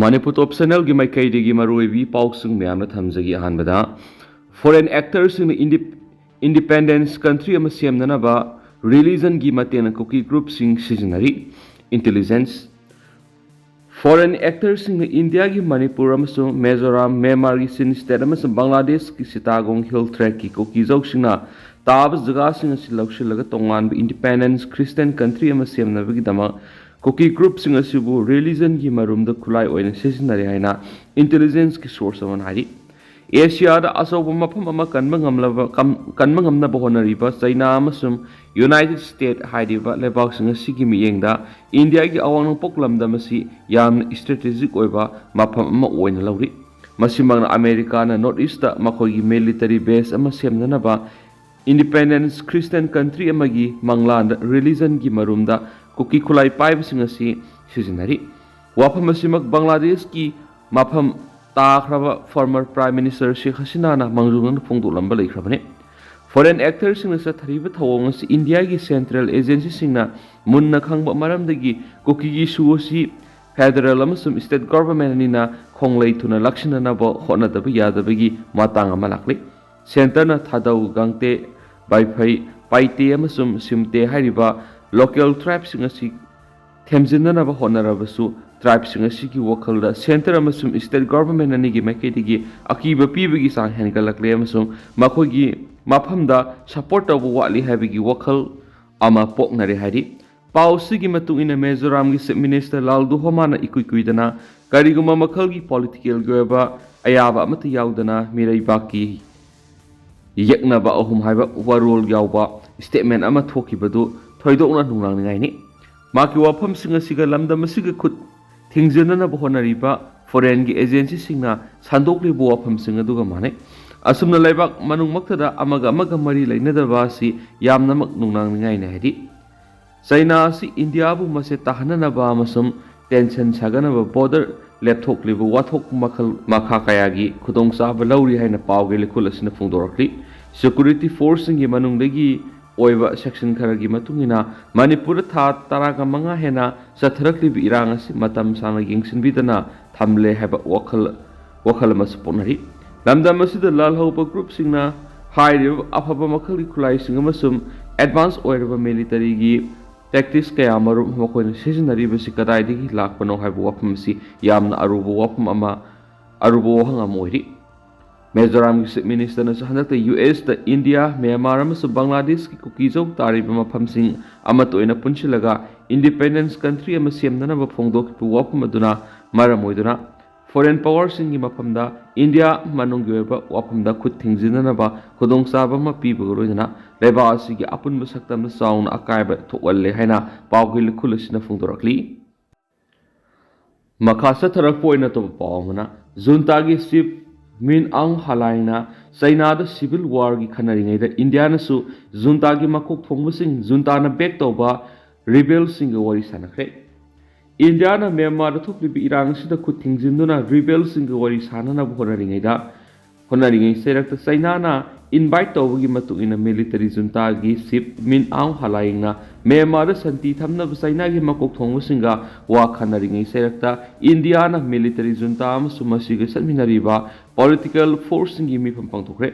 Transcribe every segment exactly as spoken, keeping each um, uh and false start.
ꯃꯅꯤꯄꯨꯔ ꯇꯣꯞ ꯆꯦꯅꯦꯜꯒꯤ ꯃꯥꯏꯀꯩꯗꯒꯤ ꯃꯔꯨꯑꯣꯏꯕ ꯏ ꯄꯥꯎꯁꯤꯡ ꯃꯌꯥꯝꯅ ꯊꯝꯖꯒꯦ꯫ ꯑꯍꯥꯟꯕꯗ, ꯐꯣꯔꯦꯟ ꯑꯦꯛꯇꯔꯁꯤꯡꯅ ꯏꯟꯗꯤꯞ-, ꯏꯟꯗꯤꯄꯦꯟꯗꯦꯟꯁ ꯀꯟꯇ꯭ꯔꯤ ꯑꯃ ꯁꯦꯝꯅꯅꯕ ꯔꯤꯂꯤꯖꯟꯒꯤ ꯃꯇꯦꯡꯅ ꯀꯨꯀꯤ ꯒ꯭ꯔꯨꯞꯁꯤꯡ ꯁꯤꯖꯤꯟꯅꯔꯤ꯫ ꯏꯟꯇꯦꯂꯤꯖꯦꯟꯁ꯫ ꯐꯣꯔꯦꯟ ꯑꯦꯛꯇꯔꯁꯤꯡꯅ ꯏꯟꯗꯤꯌꯥꯒꯤ ꯃꯅꯤꯄꯨꯔ ꯑꯃꯁꯨꯡ ꯃꯤꯖꯣꯔꯥꯝ, ꯃ꯭ꯌꯥꯟꯃꯥꯔꯒꯤ ꯆꯤꯟ ꯁ꯭ꯇꯦꯠ ꯑꯃꯁꯨꯡ ꯕꯪꯒ꯭ꯂꯥꯗꯦꯁꯀꯤ ꯆꯤꯇꯥꯒꯣꯡ ꯍꯤꯜ ꯇ꯭ꯔꯦꯛꯀꯤ ꯀꯨꯀꯤꯖꯧꯁꯤꯡꯅ ꯇꯥꯕ ꯖꯒꯥꯁꯤꯡ ꯑꯁꯤ ꯂꯧꯁꯤꯜꯂꯒ ꯇꯣꯉꯥꯟꯕ ꯏꯟꯗꯤꯄꯦꯟꯗꯦꯟꯁ ꯈ꯭ꯔꯤꯁꯇꯤꯌꯟ ꯀꯟꯇ꯭ꯔꯤ ꯑꯃ ꯁꯦꯝꯅꯕꯒꯤꯗꯃꯛ ꯀꯨꯀꯤ ꯒ꯭ꯔꯨꯞꯁꯤꯡ ꯑꯁꯤꯕꯨ ꯔꯤꯂꯤꯖꯟꯒꯤ ꯃꯔꯨꯝꯗ ꯈꯨꯠꯂꯥꯏ ꯑꯣꯏꯅ ꯁꯤꯖꯤꯟꯅꯔꯦ ꯍꯥꯏꯅ ꯏꯟꯇꯦꯂꯤꯖꯦꯟꯁꯀꯤ ꯁꯣꯔꯁ ꯑꯃꯅ ꯍꯥꯏꯔꯤ꯫ ꯑꯦꯁꯤꯌꯥꯗ ꯑꯆꯧꯕ ꯃꯐꯝ ꯑꯃ ꯀꯟꯕ ꯉꯝꯂꯕ, ꯀꯝ-, ꯀꯟꯕ ꯉꯝꯅꯕ ꯍꯣꯠꯅꯔꯤꯕ ꯆꯩꯅꯥ ꯑꯃꯁꯨꯡ ꯌꯨꯅꯥꯏꯇꯦꯗ ꯁ꯭ꯇꯦꯠ ꯍꯥꯏꯔꯤꯕ ꯂꯩꯕꯥꯛꯁꯤꯡ ꯑꯁꯤꯒꯤ ꯃꯤꯠꯌꯦꯡꯗ ꯏꯟꯗꯤꯌꯥꯒꯤ ꯑꯋꯥꯡ ꯅꯣꯡꯄꯣꯛ ꯂꯝꯗꯝ ꯑꯁꯤ ꯌꯥꯝꯅ ꯏꯁꯇ꯭ꯔꯦꯇꯦꯖꯤꯛ ꯑꯣꯏꯕ ꯃꯐꯝ ꯑꯃ ꯑꯣꯏꯅ ꯂꯧꯔꯤ꯫ ꯃꯁꯤꯃꯛꯅ ꯑꯃꯦꯔꯤꯀꯥꯅ ꯅꯣꯔꯠ ꯏꯁꯇ ꯃꯈꯣꯏꯒꯤ ꯃꯤꯂꯤꯇꯔꯤ ꯕꯦꯁ ꯑꯃ ꯁꯦꯝꯅꯅꯕ ꯏꯟꯗꯤꯄꯦꯟꯗꯦꯟꯁ ꯈ꯭ꯔꯤꯁꯇꯤꯌꯟ ꯀꯟꯇ꯭ꯔꯤ ꯑꯃꯒꯤ ꯃꯪꯂꯥꯟꯗ ꯔꯤꯂꯤꯖꯟꯒꯤ ꯃꯔꯨꯝꯗ ꯀꯨꯀꯤ ꯈꯨꯠꯂꯥꯏ ꯄꯥꯏꯕꯁꯤꯡ ꯑꯁꯤ ꯁꯤꯖꯤꯟꯅꯔꯤ꯫ ꯋꯥꯐꯝ ꯑꯁꯤꯃꯛ ꯕꯪꯒ꯭ꯂꯥꯗꯦꯁꯀꯤ ꯃꯐꯝ ꯇꯥꯈ꯭ꯔꯕ ꯐꯣꯔꯃꯔ ꯄ꯭ꯔꯥꯏꯝ ꯃꯤꯅꯤꯁꯇꯔ ꯁꯦꯈ ꯍꯁꯤꯅꯥꯅ ꯃꯥꯡꯖꯧꯅꯅ ꯐꯣꯡꯗꯣꯛꯂꯝꯕ ꯂꯩꯈ꯭ꯔꯕꯅꯤ꯫ ꯐꯣꯔꯦꯟ ꯑꯦꯛꯇꯔꯁꯤꯡꯅ ꯆꯠꯊꯔꯤꯕ ꯊꯧꯑꯣꯡ ꯑꯁꯤ ꯏꯟꯗꯤꯌꯥꯒꯤ ꯁꯦꯟꯇ꯭ꯔꯦꯜ ꯑꯦꯖꯦꯟꯁꯤꯁꯤꯡꯅ ꯃꯨꯟꯅ ꯈꯪꯕ ꯃꯔꯝꯗꯒꯤ ꯀꯨꯀꯤꯒꯤ ꯏꯁꯨ ꯑꯁꯤ ꯐꯦꯗꯔꯦꯜ ꯑꯃꯁꯨꯡ ꯁ꯭ꯇꯦꯠ ꯒꯣꯚꯔꯟꯃꯦꯟꯠ ꯑꯅꯤꯅ ꯈꯣꯡꯂꯩ ꯊꯨꯅ ꯂꯥꯛꯁꯤꯟꯅꯅꯕ ꯍꯣꯠꯅꯗꯕ ꯌꯥꯗꯕꯒꯤ ꯃꯇꯥꯡ ꯑꯃ ꯂꯥꯛꯂꯤ꯫ ꯁꯦꯟꯇꯔꯅ ꯊꯥꯗꯧ, ꯒꯥꯡꯇꯦ, ꯕꯥꯏꯐꯩ, ꯄꯥꯏꯇꯦ ꯑꯃꯁꯨꯡ ꯁꯤꯝꯇꯦ ꯍꯥꯏꯔꯤꯕ ꯂꯣꯀꯦꯜ ꯇ꯭ꯔꯥꯏꯕꯁꯤꯡ ꯑꯁꯤ ꯊꯦꯝꯖꯤꯟꯅꯅꯕ ꯍꯣꯠꯅꯔꯕꯁꯨ, ꯇ꯭ꯔꯥꯏꯕꯁꯤꯡ ꯑꯁꯤꯒꯤ ꯋꯥꯈꯜꯗ ꯁꯦꯟꯇꯔ ꯑꯃꯁꯨꯡ ꯁ꯭ꯇꯦꯠ ꯒꯣꯚꯔꯟꯃꯦꯟꯠ ꯑꯅꯤꯒꯤ ꯃꯥꯏꯀꯩꯗꯒꯤ ꯑꯀꯤꯕ ꯄꯤꯕꯒꯤ ꯆꯥꯡ ꯍꯦꯟꯒꯠꯂꯛꯂꯦ ꯑꯃꯁꯨꯡ ꯃꯈꯣꯏꯒꯤ ꯃꯐꯝꯗ ꯁꯄꯣꯔꯠ ꯇꯧꯕ ꯋꯥꯠꯂꯤ ꯍꯥꯏꯕꯒꯤ ꯋꯥꯈꯜ ꯑꯃ ꯄꯣꯛꯅꯔꯦ ꯍꯥꯏꯔꯤ꯫ ꯄꯥꯎ ꯑꯁꯤꯒꯤ ꯃꯇꯨꯡ ꯏꯟꯅ, ꯃꯤꯖꯣꯔꯥꯝꯒꯤ ꯆꯤꯐ ꯃꯤꯅꯤꯁꯇꯔ ꯂꯥꯜꯗꯨꯍꯣꯃꯥꯅ ꯏꯀꯨꯏ ꯀꯨꯏꯗꯅ ꯀꯔꯤꯒꯨꯝꯕ ꯃꯈꯜꯒꯤ ꯄꯣꯂꯤꯇꯤꯀꯦꯜꯒꯤ ꯑꯣꯏꯕ ꯑꯌꯥꯕ ꯑꯃꯠꯇ ꯌꯥꯎꯗꯅ ꯃꯤꯔꯩꯕꯥꯛꯀꯤ ꯌꯦꯛꯅꯕ ꯑꯍꯨꯝ ꯍꯥꯏꯕ ꯋꯥꯔꯣꯜ ꯌꯥꯎꯕ ꯁ꯭ꯇꯦꯠꯃꯦꯟꯠ ꯑꯃ ꯊꯣꯛꯈꯤꯕꯗꯨ ꯊꯣꯏꯗꯣꯛꯅ ꯅꯨꯡꯅꯥꯡꯅꯤꯡꯉꯥꯏꯅꯤ꯫ ꯃꯍꯥꯛꯀꯤ ꯋꯥꯐꯝꯁꯤꯡ ꯑꯁꯤꯒ ꯂꯝꯗꯝ ꯑꯁꯤꯒꯤ ꯈꯨꯠ ꯊꯤꯡꯖꯤꯟꯅꯅꯕ ꯍꯣꯠꯅꯔꯤꯕ ꯐꯣꯔꯦꯟꯒꯤ ꯑꯦꯖꯦꯟꯁꯤꯁꯤꯡꯅ ꯁꯟꯗꯣꯛꯂꯤꯕ ꯋꯥꯐꯝꯁꯤꯡ ꯑꯗꯨꯒ ꯃꯥꯟꯅꯩ꯫ ꯑꯁꯨꯝꯅ ꯂꯩꯕꯥꯛ ꯃꯅꯨꯡꯃꯛꯇꯗ ꯑꯃꯒ ꯑꯃꯒ ꯃꯔꯤ ꯂꯩꯅꯗꯕ ꯑꯁꯤ ꯌꯥꯝꯅꯃꯛ ꯅꯨꯡꯅꯥꯡꯅꯤꯡꯉꯥꯏꯅꯤ ꯍꯥꯏꯔꯤ꯫ ꯆꯩꯅꯥ ꯑꯁꯤ ꯏꯟꯗꯤꯌꯥꯕꯨ ꯃꯁꯦ ꯇꯥꯍꯟꯅꯅꯕ ꯑꯃꯁꯨꯡ ꯇꯦꯟꯁꯟ ꯁꯥꯒꯠꯅꯕ ꯕꯣꯔꯗꯔ ꯂꯦꯞꯊꯣꯛꯂꯤꯕ ꯋꯥꯊꯣꯛ ꯃꯈꯜ ꯃꯈꯥ ꯀꯌꯥꯒꯤ ꯈꯨꯗꯣꯡꯆꯥꯕ ꯂꯧꯔꯤ ꯍꯥꯏꯅ ꯄꯥꯎꯒꯤ ꯂꯤꯈꯨꯜ ꯑꯁꯤꯅ ꯐꯣꯡꯗꯣꯔꯛꯂꯤ꯫ ꯁꯦꯀ꯭ꯌꯨꯔꯤꯇꯤ ꯐꯣꯔꯁꯁꯤꯡꯒꯤ ꯃꯅꯨꯡꯗꯒꯤ ꯑꯣꯏꯕ ꯁꯦꯛꯁꯟ ꯈꯔꯒꯤ ꯃꯇꯨꯡ ꯏꯟꯅ, ꯃꯅꯤꯄꯨꯔꯗ ꯊꯥ ꯇꯔꯥꯒ ꯃꯉꯥ ꯍꯦꯟꯅ ꯆꯠꯊꯔꯛꯂꯤꯕ ꯏꯔꯥꯡ ꯑꯁꯤ ꯃꯇꯝ ꯁꯥꯡꯅ ꯌꯦꯡꯁꯤꯟꯕꯤꯗꯅ ꯊꯝꯂꯦ ꯍꯥꯏꯕ ꯋꯥꯈꯜ ꯋꯥꯈꯜ ꯑꯃꯁꯨ ꯄꯣꯛꯅꯔꯤ꯫ ꯂꯝꯗꯝ ꯑꯁꯤꯗ ꯂꯥꯜꯍꯧꯕ ꯒ꯭ꯔꯨꯞꯁꯤꯡꯅ ꯍꯥꯏꯔꯤꯕ ꯑꯐꯕ ꯃꯈꯜꯒꯤ ꯈꯨꯠꯂꯥꯏꯁꯤꯡ ꯑꯃꯁꯨꯡ ꯑꯦꯗꯚꯥꯟꯁ ꯑꯣꯏꯔꯕ ꯃꯤꯂꯤꯇꯔꯤꯒꯤ ꯇꯦꯛꯇꯤꯛꯁ ꯀꯌꯥ ꯃꯔꯨꯝ ꯃꯈꯣꯏꯅ ꯁꯤꯖꯤꯟꯅꯔꯤꯕꯁꯤ ꯀꯗꯥꯏꯗꯒꯤ ꯂꯥꯛꯄꯅꯣ ꯍꯥꯏꯕ ꯋꯥꯐꯝ ꯑꯁꯤ ꯌꯥꯝꯅ ꯑꯔꯨꯕ ꯋꯥꯐꯝ ꯑꯃ ꯑꯔꯨꯕ ꯋꯥꯍꯪ ꯑꯃ ꯑꯣꯏꯔꯤ꯫ ꯃꯤꯖꯣꯔꯥꯝꯒꯤ ꯆꯤꯐ ꯃꯤꯅꯤꯁꯇꯔꯅꯁꯨ ꯍꯟꯗꯛꯇ ꯌꯨ ꯑꯦꯁꯇ ꯏꯟꯗꯤꯌꯥ, ꯃ꯭ꯌꯥꯟꯃꯥꯔ ꯑꯃꯁꯨꯡ ꯕꯪꯒ꯭ꯂꯥꯗꯦꯁꯀꯤ ꯀꯨꯀꯤꯖꯧ ꯇꯥꯔꯤꯕ ꯃꯐꯝꯁꯤꯡ ꯑꯃꯠꯇ ꯑꯣꯏꯅ ꯄꯨꯟꯁꯤꯜꯂꯒ ꯏꯟꯗꯤꯄꯦꯟꯗꯦꯟꯁ ꯀꯟꯇ꯭ꯔꯤ ꯑꯃ ꯁꯦꯝꯅꯅꯕ ꯐꯣꯡꯗꯣꯛꯈꯤꯕ ꯋꯥꯐꯝ ꯑꯗꯨꯅ ꯃꯔꯝ ꯑꯣꯏꯗꯨꯅ ꯐꯣꯔꯦꯟ ꯄꯥꯋꯔꯁꯤꯡꯒꯤ ꯃꯐꯝꯗ ꯏꯟꯗꯤꯌꯥ ꯃꯅꯨꯡꯒꯤ ꯑꯣꯏꯕ ꯋꯥꯐꯝꯗ ꯈꯨꯠ ꯊꯤꯡꯖꯤꯟꯅꯅꯕ ꯈꯨꯗꯣꯡꯆꯥꯕ ꯑꯃ ꯄꯤꯕꯒ ꯂꯣꯏꯅꯅ ꯂꯩꯕꯥꯛ ꯑꯁꯤꯒꯤ ꯑꯄꯨꯟꯕ ꯁꯛꯇꯝꯗ ꯆꯥꯎꯅ ꯑꯀꯥꯏꯕ ꯊꯣꯛꯍꯜꯂꯦ ꯍꯥꯏꯅ ꯄꯥꯎꯒꯤ ꯂꯤꯈꯨꯜ ꯑꯁꯤꯅ ꯐꯣꯡꯗꯣꯔꯛꯂꯤ꯫ ꯃꯈꯥ ꯆꯠꯊꯔꯛꯄ ꯑꯣꯏꯅ ꯑꯇꯣꯞꯄ ꯄꯥꯎ ꯑꯃꯅ, ꯖꯨꯟꯇꯥꯒꯤ ꯆꯤꯐ ꯃꯤꯟ ꯑꯥꯎꯡ ꯍꯂꯥꯏꯡꯅ ꯆꯩꯅꯥꯗ ꯁꯤꯚꯤꯜ ꯋꯥꯔꯒꯤ ꯈꯟꯅꯔꯤꯉꯩꯗ ꯏꯟꯗꯤꯌꯥꯅꯁꯨ ꯖꯨꯟꯇꯥꯒꯤ ꯃꯀꯣꯛ ꯊꯣꯡꯕꯁꯤꯡ, ꯖꯨꯟꯇꯥꯅ ꯕꯦꯛ ꯇꯧꯕ ꯔꯤꯕꯦꯜꯁꯤꯡꯒ ꯋꯥꯔꯤ ꯁꯥꯟꯅꯈ꯭ꯔꯦ꯫ ꯏꯟꯗꯤꯌꯥꯅ ꯃ꯭ꯌꯥꯟꯃꯥꯔꯗ ꯊꯣꯛꯂꯤꯕ ꯏꯔꯥꯡ ꯑꯁꯤꯗ ꯈꯨꯠ ꯊꯤꯡꯖꯤꯟꯗꯨꯅ ꯔꯤꯕꯦꯜꯁꯤꯡꯒ ꯋꯥꯔꯤ ꯁꯥꯟꯅꯅꯕ ꯍꯣꯠꯅꯔꯤꯉꯩꯗ ꯍꯣꯠꯅꯔꯤꯉꯩ ꯆꯩꯔꯛꯇ ꯆꯩꯅꯥꯅ ꯏꯟꯚꯥꯏꯠ ꯇꯧꯕꯒꯤ ꯃꯇꯨꯡ ꯏꯟꯅ ꯃꯤꯂꯤꯇꯔꯤ ꯖꯨꯟꯇꯥꯒꯤ ꯆꯤꯐ ꯃꯤꯟ ꯑꯥꯎꯡ ꯍꯂꯥꯏꯡꯅ ꯃ꯭ꯌꯥꯟꯃꯥꯔꯗ ꯁꯥꯟꯇꯤ ꯊꯝꯅꯕ ꯆꯩꯅꯥꯒꯤ ꯃꯀꯣꯛ ꯊꯣꯡꯕꯁꯤꯡꯒ ꯋꯥ ꯈꯟꯅꯔꯤꯉꯩ ꯆꯩꯔꯛꯇ ꯏꯟꯗꯤꯌꯥꯅ ꯃꯤꯂꯤꯇꯔꯤ ꯖꯨꯟꯇꯥ ꯑꯃꯁꯨꯡ ꯃꯁꯤꯒ ꯆꯠꯃꯤꯟꯅꯔꯤꯕ ꯄꯣꯂꯤꯇꯤꯀꯦꯜ ꯐꯣꯔꯁꯁꯤꯡꯒꯤ ꯃꯤꯐꯝ ꯄꯥꯡꯊꯣꯛꯈ꯭ꯔꯦ꯫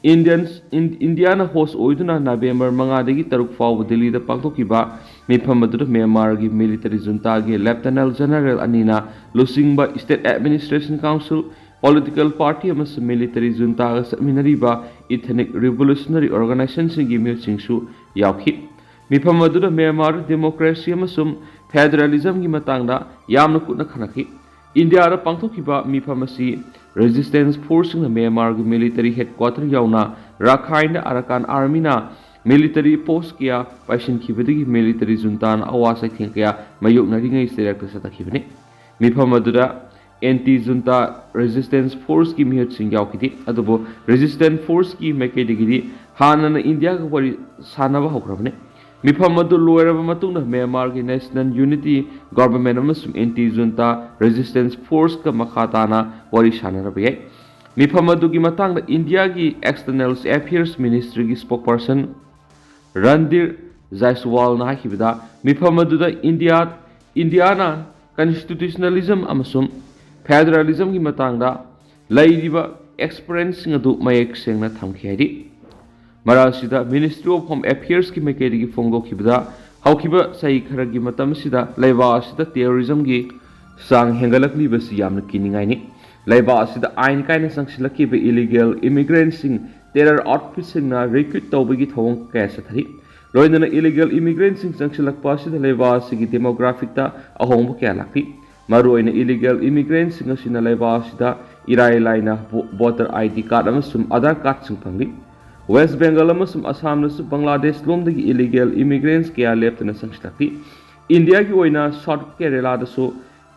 ꯏꯟꯗꯤꯌꯟ ꯏꯟ- ꯏꯟꯗꯤꯌꯥꯅ ꯍꯣꯁ ꯑꯣꯏꯗꯨꯅ ꯅꯕꯦꯝꯕꯔ ꯃꯉꯥꯗꯒꯤ ꯇꯔꯨꯛ ꯐꯥꯎꯕ ꯗꯤꯜꯂꯤꯗ ꯄꯥꯡꯊꯣꯛꯈꯤꯕ ꯃꯤꯐꯝ ꯑꯗꯨꯗ ꯃ꯭ꯌꯥꯟꯃꯥꯔꯒꯤ ꯃꯤꯂꯤꯇꯔꯤ ꯖꯨꯟꯇꯥꯒꯤ ꯂꯦꯐꯇꯅꯦꯟ ꯖꯦꯅꯔꯦꯜ ꯑꯅꯤꯅ ꯂꯨꯆꯤꯡꯕ state administration council, political party ꯑꯃꯁꯨꯡ ꯃꯤꯂꯤꯇꯔꯤ ꯖꯨꯟꯇꯥꯒ ꯆꯠꯃꯤꯟꯅꯔꯤꯕ ꯏꯊꯅꯤꯛ ꯔꯤꯚꯣꯂꯨꯁꯅꯔꯤ ꯑꯣꯔꯒꯅꯥꯏꯖꯦꯁꯟꯁꯤꯡꯒꯤ ꯃꯤꯍꯨꯠꯁꯤꯡꯁꯨ ꯌꯥꯎꯈꯤ꯫ ꯃꯤꯐꯝ ꯑꯗꯨꯗ ꯃ꯭ꯌꯥꯟꯃꯥꯔꯗ ꯗꯦꯃꯣꯀ꯭ꯔꯦꯁꯤ ꯑꯃꯁꯨꯡ ꯐꯦꯗꯔꯦꯂꯤꯖꯝꯒꯤ ꯃꯇꯥꯡꯗ ꯌꯥꯝꯅ ꯀꯨꯞꯅ ꯈꯟꯅꯈꯤ꯫ ꯏꯟꯗꯤꯌꯥꯗ ꯄꯥꯡꯊꯣꯛꯈꯤꯕ ꯃꯤꯐꯝ ꯑꯁꯤ ꯔꯦꯖꯤꯁꯇꯦꯟꯁ ꯐꯣꯔꯁꯁꯤꯡꯅ ꯃ꯭ꯌꯥꯟꯃꯥꯔꯒꯤ ꯃꯤꯂꯤꯇꯔꯤ ꯍꯦꯗꯀ꯭ꯋꯥꯇꯔ ꯌꯥꯎꯅ ꯔꯥꯈꯥꯏꯟꯗ ꯑꯔꯥꯀꯥꯟ ꯑꯥꯔꯃꯤꯅ ꯃꯤꯂꯤꯇꯔꯤ ꯄꯣꯁ ꯀꯌꯥ ꯄꯥꯏꯁꯤꯟꯈꯤꯕꯗꯒꯤ ꯃꯤꯂꯤꯇꯔꯤ ꯖꯨꯟꯇꯥꯅ ꯑꯋꯥ ꯆꯩꯊꯦꯡ ꯀꯌꯥ ꯃꯥꯌꯣꯛꯅꯔꯤꯉꯩ ꯆꯩꯔꯛꯇ ꯆꯠꯊꯈꯤꯕꯅꯤ꯫ ꯃꯤꯐꯝ ꯑꯗꯨꯗ ꯑꯦꯟꯇꯤ ꯖꯨꯟꯇꯥ ꯔꯦꯖꯤꯁꯇꯦꯟꯁ ꯐꯣꯔꯁꯀꯤ ꯃꯤꯍꯨꯠꯁꯤꯡ ꯌꯥꯎꯈꯤꯗꯦ, ꯑꯗꯨꯕꯨ ꯔꯦꯖꯤꯁꯇꯦꯟꯁ ꯐꯣꯔꯁꯀꯤ ꯃꯥꯏꯀꯩꯗꯒꯤꯗꯤ ꯍꯥꯟꯅꯅ ꯏꯟꯗꯤꯌꯥꯒ ꯋꯥꯔꯤ ꯁꯥꯟꯅꯕ ꯍꯧꯈ꯭ꯔꯕꯅꯤ꯫ ꯃꯤꯐꯝ ꯑꯗꯨ ꯂꯣꯏꯔꯕ ꯃꯇꯨꯡꯗ ꯃ꯭ꯌꯥꯟꯃꯥꯔꯒꯤ ꯅꯦꯁꯅꯦꯜ ꯌꯨꯅꯤꯇꯤ ꯒꯣꯚꯔꯟꯃꯦꯟꯠ ꯑꯃꯁꯨꯡ ꯑꯦꯟꯇꯤ ꯖꯨꯟꯇꯥ ꯔꯦꯖꯤꯁꯇꯦꯟꯁ ꯐꯣꯔꯁꯀ ꯃꯈꯥ ꯇꯥꯅ ꯋꯥꯔꯤ ꯁꯥꯟꯅꯔꯕ ꯌꯥꯏ꯫ ꯃꯤꯐꯝ ꯑꯗꯨꯒꯤ ꯃꯇꯥꯡꯗ ꯏꯟꯗꯤꯌꯥꯒꯤ ꯑꯦꯛꯁꯇꯔꯅꯦꯜ ꯑꯦꯐꯤꯌꯔꯁ ꯃꯤꯅꯤꯁꯇ꯭ꯔꯤꯒꯤ ꯁ꯭ꯄꯣꯛꯄꯔꯁꯟ ꯔꯟꯗꯤꯔ ꯖꯥꯏꯁꯋꯥꯜꯅ ꯍꯥꯏꯈꯤꯕꯗ, ꯃꯤꯐꯝ ꯑꯗꯨꯗ ꯏꯟꯗꯤꯌꯥ, ꯏꯟꯗꯤꯌꯥꯅ ꯀꯟꯁꯇꯤꯇ꯭ꯌꯨꯁꯅꯦꯂꯤꯖꯝ ꯑꯃꯁꯨꯡ ꯐꯦꯗꯔꯦꯂꯤꯖꯝꯒꯤ ꯃꯇꯥꯡꯗ ꯂꯩꯔꯤꯕ ꯑꯦꯛꯁꯄꯔꯦꯟꯁꯁꯤꯡ ꯑꯗꯨ ꯃꯌꯦꯛ ꯁꯦꯡꯅ ꯊꯝꯈꯤ ꯍꯥꯏꯔꯤ꯫ ꯃꯔꯛ ꯑꯁꯤꯗ Ministry of Home Affairsꯀꯤ ꯃꯥꯏꯀꯩꯗꯒꯤ ꯐꯣꯡꯗꯣꯛꯈꯤꯕꯗ, ꯍꯧꯈꯤꯕ ꯆꯍꯤ ꯈꯔꯒꯤ ꯃꯇꯝ ꯑꯁꯤꯗ ꯂꯩꯕꯥꯛ ꯑꯁꯤꯗ ꯇꯦꯔꯣꯔꯤꯖꯝꯒꯤ ꯆꯥꯡ ꯍꯦꯟꯒꯠꯂꯛꯂꯤꯕꯁꯤ ꯌꯥꯝꯅ ꯀꯤꯅꯤꯡꯉꯥꯏꯅꯤ꯫ ꯂꯩꯕꯥꯛ ꯑꯁꯤꯗ ꯑꯥꯏꯟ ꯀꯥꯏꯅ ꯆꯪꯁꯤꯜꯂꯛꯈꯤꯕ illegal immigrantꯁꯤꯡ terror outfitꯁꯤꯡꯅ recruit ꯇꯧꯕꯒꯤ ꯊꯧꯑꯣꯡ ꯀꯌꯥ ꯆꯠꯊꯔꯤ꯫ ꯂꯣꯏꯅꯅ illegal immigrantꯁꯤꯡ ꯆꯪꯁꯤꯜꯂꯛꯄ ꯑꯁꯤꯗ ꯂꯩꯕꯥꯛ ꯑꯁꯤꯒꯤ demographyꯗ ꯑꯍꯣꯡꯕ ꯀꯌꯥ ꯂꯥꯛꯂꯤ꯫ ꯃꯔꯨꯑꯣꯏꯅ illegal immigrantꯁꯤꯡ ꯑꯁꯤꯅ ꯂꯩꯕꯥꯛ ꯑꯁꯤꯗ ꯏꯔꯥꯏ ꯂꯥꯏꯅ vo-, voter ID card ꯑꯃꯁꯨꯡ Aadhaar cardꯁꯤꯡ ꯐꯪꯂꯤ꯫ West Bengal ꯑꯃꯁꯨꯡ ꯑꯁꯥꯝꯗꯁꯨ ꯕꯪꯒ꯭ꯂꯥꯗꯦꯁ ꯂꯣꯝꯗꯒꯤ illegal immigrants ꯀꯌꯥ ꯂꯦꯞꯇꯅ ꯆꯪꯁꯤꯜꯂꯛꯂꯤ꯫ ꯏꯟꯗꯤꯌꯥꯒꯤ ꯑꯣꯏꯅ South Keralaꯗꯁꯨ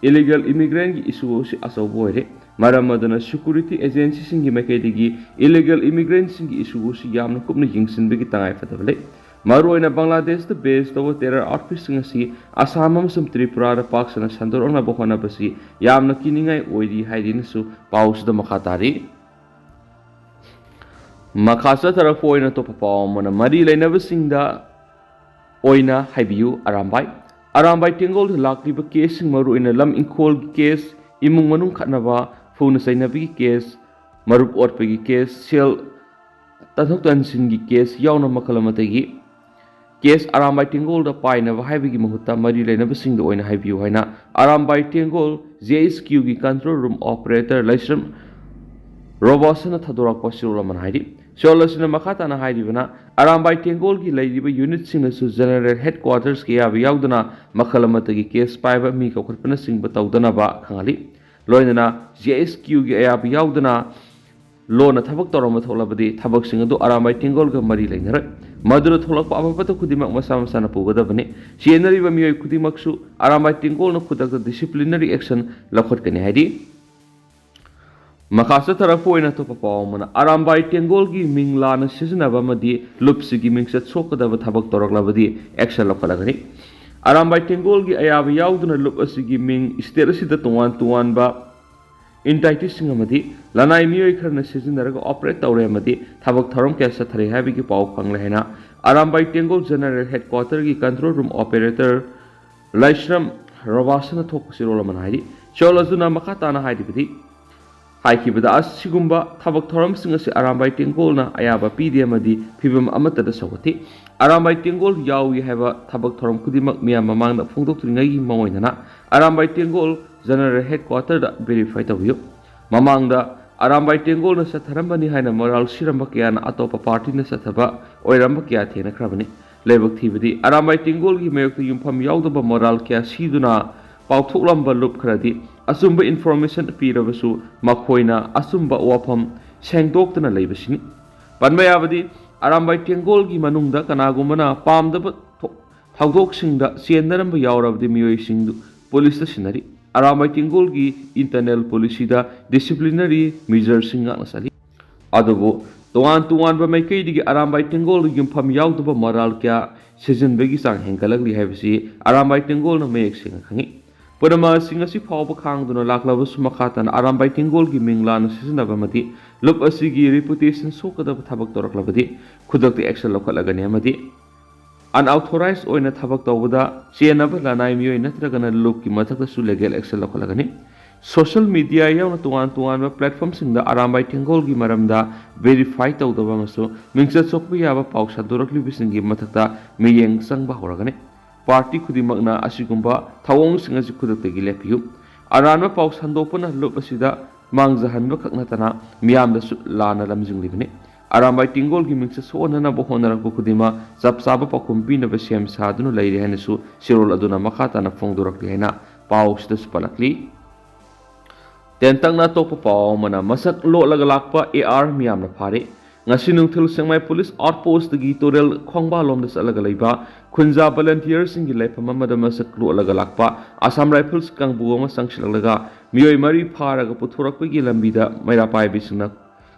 illegal immigrantꯀꯤ issue ꯑꯁꯤ ꯑꯆꯧꯕ ꯑꯣꯏꯔꯦ꯫ ꯃꯔꯝ ꯑꯗꯨꯅ security agencyꯁꯤꯡꯒꯤ ꯃꯥꯏꯀꯩꯗꯒꯤ illegal immigrantꯁꯤꯡꯒꯤ issue ꯑꯁꯤ ꯌꯥꯝꯅ ꯀꯨꯞꯅ ꯌꯦꯡꯁꯤꯟꯕꯒꯤ ꯇꯉꯥꯏꯐꯗꯕ ꯂꯩ꯫ ꯃꯔꯨꯑꯣꯏꯅ ꯕꯪꯒ꯭ꯂꯥꯗꯦꯁꯇ base ꯇꯧꯕ terror outfitꯁꯤꯡ ꯑꯁꯤ ꯑꯁꯥꯝ ꯑꯃꯁꯨꯡ ꯇ꯭ꯔꯤꯄꯨꯔꯥꯗ ꯄꯥꯛ ꯁꯟꯅ ꯁꯟꯗꯣꯔꯛꯅꯕ ꯍꯣꯠꯅꯕꯁꯤ ꯌꯥꯝꯅ ꯀꯤꯅꯤꯡꯉꯥꯏ ꯑꯣꯏꯔꯤ ꯍꯥꯏꯗꯨꯅꯁꯨ ꯄꯥꯎꯁꯤꯗ ꯃꯈꯥ ꯇꯥꯔꯤ꯫ ꯃꯈꯥ ꯆꯠꯊꯔꯛꯄ ꯑꯣꯏꯅ ꯑꯇꯣꯞꯄ ꯄꯥꯎ ꯑꯃꯅ ꯃꯔꯤ ꯂꯩꯅꯕꯁꯤꯡꯗ ꯑꯣꯏꯅ ꯍꯥꯏꯕꯤꯌꯨ꯫ ꯑꯔꯥꯝꯕꯥꯏ, ꯑꯔꯥꯝꯕꯥꯏ ꯇꯦꯡꯒꯣꯜꯗ ꯂꯥꯛꯂꯤꯕ caseꯁꯤꯡ, ꯃꯔꯨꯑꯣꯏꯅ ꯂꯝ ꯏꯪꯈꯣꯜꯒꯤ case, ꯏꯃꯨꯡ ꯃꯅꯨꯡ ꯈꯠꯅꯕ, ꯐꯨꯅ ꯆꯩꯅꯕꯒꯤ case, ꯃꯔꯨꯞ ꯑꯣꯠꯄꯒꯤ case, ꯁꯦꯜ ꯇꯥꯊꯣꯛ ꯇꯥꯟꯁꯤꯟꯒꯤ case ꯌꯥꯎꯅ ꯃꯈꯜ ꯑꯃꯠꯇꯒꯤ case ꯑꯔꯥꯝꯕꯥꯏ ꯇꯦꯡꯒꯣꯜꯗ ꯄꯥꯏꯅꯕ ꯍꯥꯏꯕꯒꯤ ꯃꯍꯨꯠꯇ ꯃꯔꯤ ꯂꯩꯅꯕꯁꯤꯡꯗ ꯑꯣꯏꯅ ꯍꯥꯏꯕꯤꯌꯨ ꯍꯥꯏꯅ ꯑꯔꯥꯝꯕꯥꯏ ꯇꯦꯡꯒꯣꯜ JHQꯒꯤ control room operator ꯂꯥꯏꯁ꯭ꯔꯝ ꯔꯣꯕꯥꯁꯟꯅ ꯊꯥꯗꯣꯔꯛꯄ ꯆꯦꯔꯣꯜ ꯑꯃꯅ ꯍꯥꯏꯔꯤ꯫ ꯆꯦꯔꯣꯜ ꯑꯁꯤꯅ ꯃꯈꯥ ꯇꯥꯅ ꯍꯥꯏꯔꯤꯕꯅ, ꯑꯔꯥꯝꯕꯥꯏ ꯇꯦꯡꯒꯣꯜꯒꯤ ꯂꯩꯔꯤꯕ unitꯁꯤꯡꯅꯁꯨ general headquartersꯀꯤ ꯑꯌꯥꯕ ꯌꯥꯎꯗꯅ ꯃꯈꯜ ꯑꯃꯠꯇꯒꯤ case ꯄꯥꯏꯕ, ꯃꯤ ꯀꯧꯈꯠꯄꯅꯆꯤꯡꯕ ꯇꯧꯗꯅꯕ ꯈꯪꯍꯜꯂꯤ꯫ ꯂꯣꯏꯅꯅ JHQꯒꯤ ꯑꯌꯥꯕ ꯌꯥꯎꯗꯅ ꯂꯣꯟꯅ ꯊꯕꯛ ꯇꯧꯔꯝꯕ ꯊꯣꯛꯂꯕꯗꯤ ꯊꯕꯛꯁꯤꯡ ꯑꯗꯨ ꯑꯔꯥꯝꯕꯥꯏ ꯇꯦꯡꯒꯣꯜꯒ ꯃꯔꯤ ꯂꯩꯅꯔꯣꯏ꯫ ꯃꯗꯨꯅ ꯊꯣꯛꯂꯛꯄ ꯑꯐ ꯐꯠꯇ ꯈꯨꯗꯤꯡꯃꯛ ꯃꯁꯥ ꯃꯁꯥꯅ ꯄꯨꯒꯗꯕꯅꯤ꯫ ꯆꯦꯟꯅꯔꯤꯕ ꯃꯤꯑꯣꯏ ꯈꯨꯗꯤꯡꯃꯛꯁꯨ ꯑꯔꯥꯝꯕꯥꯏ ꯇꯦꯡꯒꯣꯜꯅ ꯈꯨꯗꯛꯇ disciplinary action ꯂꯧꯈꯠꯀꯅꯤ ꯍꯥꯏꯔꯤ꯫ ꯃꯈꯥ ꯆꯠꯊꯔꯛꯄ ꯑꯣꯏꯅ ꯑꯇꯣꯞꯄ ꯄꯥꯎ ꯑꯃꯅ, ꯑꯔꯥꯝꯕꯥꯏ ꯇꯦꯡꯒꯣꯜꯒꯤ ꯃꯤꯡ ꯂꯥꯟꯅ ꯁꯤꯖꯤꯟꯅꯕ ꯑꯃꯗꯤ ꯂꯨꯞꯁꯤꯒꯤ ꯃꯤꯡꯆꯠ ꯁꯣꯛꯀꯗꯕ ꯊꯕꯛ ꯇꯧꯔꯛꯂꯕꯗꯤ action ꯂꯧꯈꯠꯂꯒꯅꯤ꯫ ꯑꯔꯥꯝꯕꯥꯏ ꯇꯦꯡꯒꯣꯜꯒꯤ ꯑꯌꯥꯕ ꯌꯥꯎꯗꯅ ꯂꯨꯞ ꯑꯁꯤꯒꯤ ꯃꯤꯡ state ꯑꯁꯤꯗ ꯇꯣꯉꯥꯟ ꯇꯣꯉꯥꯟꯕ entityꯁꯤꯡ ꯑꯃꯗꯤ ꯂꯅꯥꯏ ꯃꯤꯑꯣꯏ ꯈꯔꯅ ꯁꯤꯖꯤꯟꯅꯔꯒ operate ꯇꯧꯔꯦ ꯑꯃꯗꯤ ꯊꯕꯛ ꯊꯧꯔꯝ ꯀꯌꯥ ꯆꯠꯊꯔꯦ ꯍꯥꯏꯕꯒꯤ ꯄꯥꯎ ꯐꯪꯂꯦ ꯍꯥꯏꯅ Arambai ꯇꯦꯡꯒꯣꯜ general headquarterꯒꯤ control room operator ꯂꯥꯏꯁ꯭ꯔꯝ ꯔꯣꯕꯥꯁꯟꯅ ꯊꯣꯛꯄ ꯆꯦꯔꯣꯜ ꯑꯃꯅ ꯍꯥꯏꯔꯤ꯫ ꯁꯤꯔꯣꯜ ꯑꯗꯨꯅ ꯃꯈꯥ ꯇꯥꯅ ꯍꯥꯏꯔꯤꯕꯗꯤ, ꯍꯥꯏꯈꯤꯕꯗ ꯑꯁꯤꯒꯨꯝꯕ ꯊꯕꯛ ꯊꯧꯔꯝꯁꯤꯡ ꯑꯁꯤ ꯑꯔꯥꯝꯕꯥꯏ ꯇꯦꯡꯒꯣꯜꯅ ꯑꯌꯥꯕ ꯄꯤꯗꯦ ꯑꯃꯗꯤ ꯐꯤꯕꯝ ꯑꯃꯠꯇꯗ ꯁꯧꯒꯠꯊꯤ꯫ ꯑꯔꯥꯝꯕꯥꯏ ꯇꯦꯡꯒꯣꯜ ꯌꯥꯎꯏ ꯍꯥꯏꯕ ꯊꯕꯛ ꯊꯧꯔꯝ ꯈꯨꯗꯤꯡꯃꯛ ꯃꯤꯌꯥꯝ ꯃꯃꯥꯡꯗ ꯐꯣꯡꯗꯣꯛꯇ꯭ꯔꯤꯉꯩꯒꯤ ꯃꯑꯣꯡꯗꯅ ꯑꯔꯥꯝꯕꯥꯏ ꯇꯦꯡꯒꯣꯜ ꯖꯦꯅꯔꯦꯜ ꯍꯦꯗꯀ꯭ꯋꯥꯇꯔꯗ ꯚꯦꯔꯤꯐꯥꯏ ꯇꯧꯕꯤꯌꯨ꯫ ꯃꯃꯥꯡꯗ ꯑꯔꯥꯝꯕꯥꯏ ꯇꯦꯡꯒꯣꯜꯅ ꯆꯠꯊꯔꯝꯕꯅꯤ ꯍꯥꯏꯅ ꯃꯔꯥꯜ ꯁꯤꯔꯝꯕ ꯀꯌꯥꯅ ꯑꯇꯣꯞꯄ ꯄꯥꯔꯇꯤꯅ ꯆꯠꯊꯕ ꯑꯣꯏꯔꯝꯕ ꯀꯌꯥ ꯊꯦꯡꯅꯈ꯭ꯔꯕꯅꯤ꯫ ꯂꯥꯏꯕꯛ ꯊꯤꯕꯗꯤ ꯑꯔꯥꯝꯕꯥꯏ ꯇꯦꯡꯒꯣꯜꯒꯤ ꯃꯥꯌꯣꯛꯇ ꯌꯨꯝꯐꯝ ꯌꯥꯎꯗꯕ ꯃꯔꯥꯜ ꯀꯌꯥ ꯁꯤꯗꯨꯅ ꯄꯥꯎꯊꯣꯛꯂꯝꯕ ꯂꯨꯞ ꯈꯔꯗꯤ ꯑꯆꯨꯝꯕ ꯏꯟꯐꯣꯔꯃꯦꯁꯟ ꯄꯤꯔꯕꯁꯨ ꯃꯈꯣꯏꯅ ꯑꯆꯨꯝꯕ ꯋꯥꯐꯝ ꯁꯦꯡꯗꯣꯛꯇꯅ ꯂꯩꯕꯁꯤꯅꯤ꯫ ꯄꯟꯕ ꯌꯥꯕꯗꯤ, ꯑꯔꯥꯝꯕꯥꯏ ꯇꯦꯡꯒꯣꯜꯒꯤ ꯃꯅꯨꯡꯗ ꯀꯅꯥꯒꯨꯝꯕꯅ ꯄꯥꯝꯗꯕ ꯊꯣ-, ꯊꯧꯗꯣꯛꯁꯤꯡꯗ ꯆꯦꯟꯅꯔꯝꯕ ꯌꯥꯎꯔꯕꯗꯤ ꯃꯤꯑꯣꯏꯁꯤꯡꯗꯨ ꯄꯨꯂꯤꯁꯇ ꯁꯤꯟꯅꯔꯤ꯫ ꯑꯔꯥꯝꯕꯥꯏ ꯇꯦꯡꯒꯣꯜꯒꯤ ꯏꯟꯇꯔꯅꯦꯜ ꯄꯣꯂꯤꯁꯤꯗ ꯗꯤꯁꯤꯄ꯭ꯂꯤꯅꯔꯤ ꯃꯤꯖꯔꯁꯤꯡ ꯉꯥꯛꯅ ꯆꯠꯂꯤ꯫ ꯑꯗꯨꯕꯨ ꯇꯣꯉꯥꯟ ꯇꯣꯉꯥꯟꯕ ꯃꯥꯏꯀꯩꯗꯒꯤ ꯑꯔꯥꯝꯕꯥꯏ ꯇꯦꯡꯒꯣꯜꯗ ꯌꯨꯝꯐꯝ ꯌꯥꯎꯗꯕ ꯃꯔꯥꯜ ꯀꯌꯥ ꯁꯤꯖꯤꯟꯕꯒꯤ ꯆꯥꯡ ꯍꯦꯟꯒꯠꯂꯛꯂꯤ ꯍꯥꯏꯕꯁꯤ ꯑꯔꯥꯝꯕꯥꯏ ꯇꯦꯡꯒꯣꯜꯅ ꯃꯌꯦꯛ ꯁꯦꯡꯅ ꯈꯪꯏ꯫ ꯄꯨꯝꯅꯃꯛ ꯑꯁꯤ ꯉꯁꯤ ꯐꯥꯎꯕ ꯈꯥꯡꯗꯨꯅ ꯂꯥꯛꯂꯕꯁꯨ, ꯃꯈꯥ ꯇꯥꯅ ꯑꯔꯥꯝꯕꯥꯏ ꯇꯦꯡꯒꯣꯜꯒꯤ ꯃꯤꯡ ꯂꯥꯟꯅ ꯁꯤꯖꯤꯟꯅꯕ ꯑꯃꯗꯤ ꯂꯨꯞ ꯑꯁꯤꯒꯤ ꯔꯤꯄꯨꯇꯦꯁꯟ ꯁꯣꯛꯀꯗꯕ ꯊꯕꯛ ꯇꯧꯔꯛꯂꯕꯗꯤ ꯈꯨꯗꯛꯇ ꯑꯦꯛꯁꯟ ꯂꯧꯈꯠꯂꯒꯅꯤ ꯑꯃꯗꯤ ꯑꯟꯑꯣꯊꯣꯔꯥꯏꯖ ꯑꯣꯏꯅ ꯊꯕꯛ ꯇꯧꯕꯗ ꯆꯦꯟꯅꯕ ꯂꯅꯥꯏ ꯃꯤꯑꯣꯏ ꯅꯠꯇ꯭ꯔꯒꯅ ꯂꯨꯞꯀꯤ ꯃꯊꯛꯇꯁꯨ ꯂꯤꯒꯦꯜ ꯑꯦꯛꯁꯟ ꯂꯧꯈꯠꯂꯒꯅꯤ꯫ ꯁꯣꯁꯤꯌꯦꯜ ꯃꯤꯗꯤꯌꯥ ꯌꯥꯎꯅ ꯇꯣꯉꯥꯟ ꯇꯣꯉꯥꯟꯕ ꯄ꯭ꯂꯦꯠꯐꯣꯝꯁꯤꯡꯗ ꯑꯔꯥꯝꯕꯥꯏ ꯇꯦꯡꯒꯣꯜꯒꯤ ꯃꯔꯝꯗ ꯚꯦꯔꯤꯐꯥꯏ ꯇꯧꯗꯕ ꯑꯃꯁꯨꯡ ꯃꯤꯡꯆꯠ ꯁꯣꯛꯄ ꯌꯥꯕ ꯄꯥꯎ ꯁꯟꯗꯣꯔꯛꯂꯤꯕꯁꯤꯡꯒꯤ ꯃꯊꯛꯇ ꯃꯤꯠꯌꯦꯡ ꯆꯪꯕ ꯍꯧꯔꯒꯅꯤ꯫ ꯄꯥꯔꯇꯤ ꯈꯨꯗꯤꯡꯃꯛꯅ ꯑꯁꯤꯒꯨꯝꯕ ꯊꯧꯑꯣꯡꯁꯤꯡ ꯑꯁꯤ ꯈꯨꯗꯛꯇꯒꯤ ꯂꯦꯞꯄꯤꯌꯨ꯫ ꯑꯔꯥꯟꯕ ꯄꯥꯎ ꯁꯟꯗꯣꯛꯄꯅ ꯂꯨꯞ ꯑꯁꯤꯗ ꯃꯥꯡꯖꯍꯟꯕ ꯈꯛ ꯅꯠꯇꯅ ꯃꯤꯌꯥꯝꯗꯁꯨ ꯂꯥꯟꯅ ꯂꯝꯖꯤꯡꯂꯤꯕꯅꯤ꯫ ꯑꯔꯥꯝꯕꯥꯏ ꯇꯦꯡꯒꯣꯜꯒꯤ ꯃꯤꯡꯆꯠ ꯁꯣꯛꯍꯟꯅꯅꯕ ꯍꯣꯠꯅꯔꯛꯄ ꯈꯨꯗꯤꯡꯃꯛ ꯆꯞ ꯆꯥꯕ ꯄꯥꯎꯈꯨꯝ ꯄꯤꯅꯕ ꯁꯦꯝ ꯁꯥꯗꯨꯅ ꯂꯩꯔꯤ ꯍꯥꯏꯅꯁꯨ ꯁꯤꯔꯣꯜ ꯑꯗꯨꯅ ꯃꯈꯥ ꯇꯥꯅ ꯐꯣꯡꯗꯣꯔꯛꯂꯤ ꯍꯥꯏꯅ ꯄꯥꯎꯁꯤꯗꯁꯨ ꯄꯜꯂꯛꯂꯤ꯫ ꯇꯦꯟꯇꯛꯅ ꯑꯇꯣꯞꯄ ꯄꯥꯎ ꯑꯃꯅ, ꯃꯁꯛ ꯂꯣꯠꯂꯒ ꯂꯥꯛꯄ ꯑꯦ ꯑꯥꯔ ꯃꯤꯌꯥꯝꯅ ꯐꯥꯔꯦ꯫ ꯉꯁꯤ ꯅꯨꯡꯊꯤꯜ ꯁꯦꯛꯃꯥꯏ ꯄꯨꯂꯤꯁ ꯑꯥꯎꯠ ꯄꯣꯁꯇꯒꯤ ꯇꯨꯔꯦꯜ ꯈꯣꯡꯕꯥꯜꯂꯣꯝꯗ ꯆꯠꯂꯒ ꯂꯩꯕ ꯈꯨꯟꯖꯥ ꯚꯣꯂꯟꯇꯤꯌꯔꯁꯤꯡꯒꯤ ꯂꯩꯐꯝ ꯑꯃꯗ ꯃꯁꯛ ꯂꯣꯠꯂꯒ ꯂꯥꯛꯄ ꯑꯁꯥꯝ ꯔꯥꯏꯐꯜꯁ ꯀꯥꯡꯕꯨ ꯑꯃ ꯆꯪꯁꯤꯜꯂꯛꯂꯒ ꯃꯤꯑꯣꯏ ꯃꯔꯤ ꯐꯥꯔꯒ ꯄꯨꯊꯣꯔꯛꯄꯒꯤ ꯂꯝꯕꯤꯗ ꯃꯩꯔꯥ ꯄꯥꯏꯕꯤꯁꯤꯡꯅ